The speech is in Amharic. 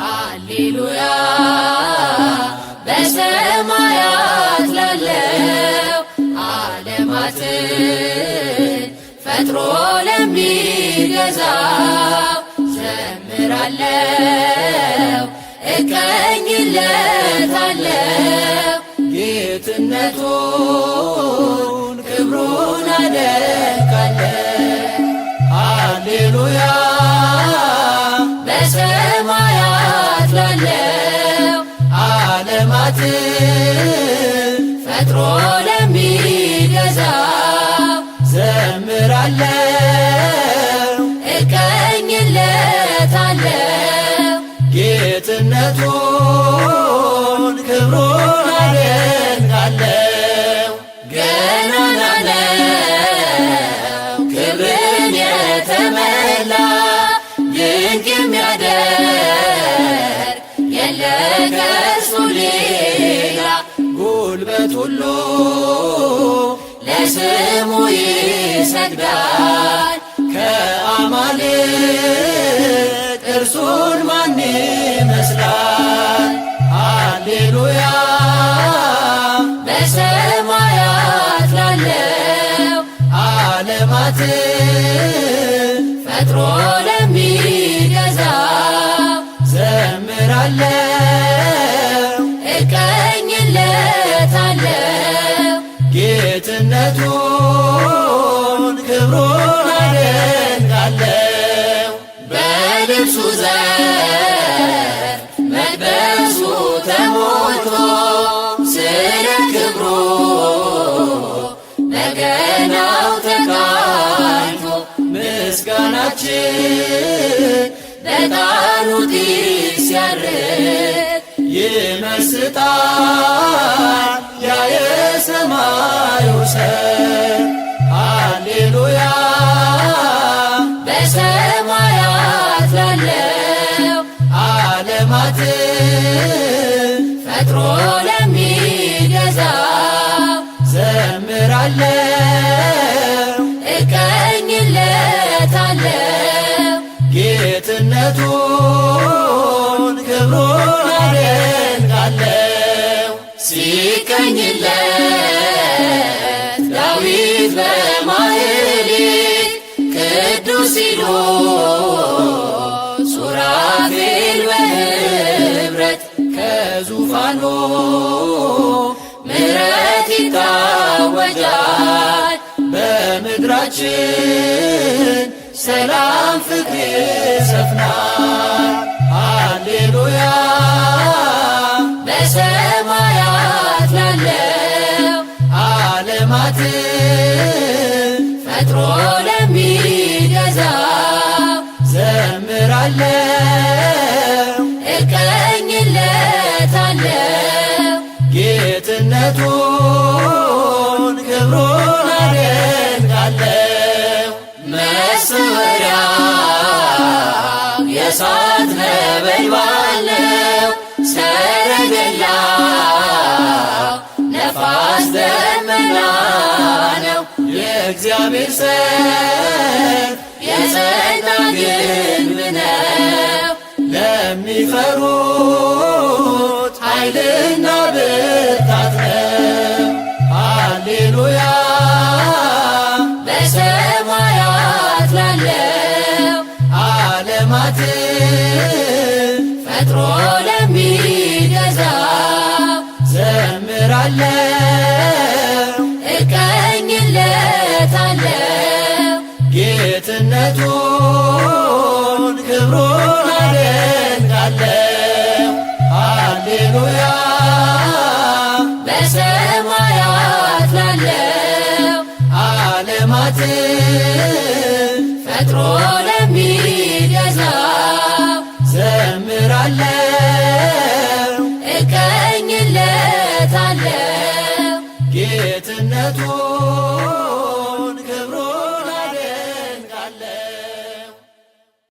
ሃሌሉያ በሰማያት ላለው ዓለማትን ፈጥሮ ለሚገዛው ዘምራለው እቀኝለታለው ጌትነቱን ክብሩን አደንቃለሁ። ሃሌሉያ በሰማያት ላለው ዓለማትን ፈጥሮ ለሚገዛው ዘምራለሁ እቀኝለታለው ጌትነቱን ክብሩን አደንቃለሁ። ገናና ነው ክብርን የተመላ ድንቅ የሚያደርግ የለ ከእርሱ ሌላ። ጉልበት ሁሉ ለስሙ ይሰግዳል። ከአማልክት እርሱን ማን ይመስላል? ሃሌሉያ በሰማያት ላለው ዓለማትን ፈጥሮ ለሚገዛው ዘምራለሁ እቀኝለታለው ጌትነቱን ክብሩን አደንቃለሁ። በልብሱ ዘርፍ መቅደሱ ተሞልቶ ስለ ክብሩ በገናው ተቃኝቶ ምስጋናችን በዕጣኑ ጢስ ሲያርግ ይመስጣል ያ የሰማዩ ሰው። ሃሌሉያ በሰማያት ላለው ዓለማትን ፈጥሮ ለሚገዛው ዘምራለሁ እቀኝለታለው ጌትነቱን ክብሩን አደንቃለሁ። ሲቀኝለት ዳዊት በማህሌት ቅዱስ ሲሉ ሱራፌል በኅብረት ከዙፋኑ ምሕረት ይታወጃል። በምድራችን ሰላም ፍቅር ይሰፍናል። ሃሌሉያ በሰማያት ላለው ዓለማትን ፈጥሮ ለሚገዛው ዘምራለሁ እቀኝለታለው ጌትነቱን ክብሩን አደንቃለሁ። መሰወሪያው የእሳት ነበልባል ነው። ሰረገላው ነፋስ ደመና ነው። የእግዚአብሔር ሰልፍ የጸና ግንብ ነው። ለሚፈሩት ኃይልና ብርታት ነው። ሃሌሉያ በሰማያት ላለው ዓለማትን ፈጥሮ ለሚገዛው ዘምራለሁ እቀኝለታለው ጌትነቱን ክብሩን አደንቃለሁ። ሃሌሉያ በሰማያት ላለው ዓለማትን ፈጥሮ ለሚገዛው ዘምራለሁ እቀኝለታለው ጌትነቱን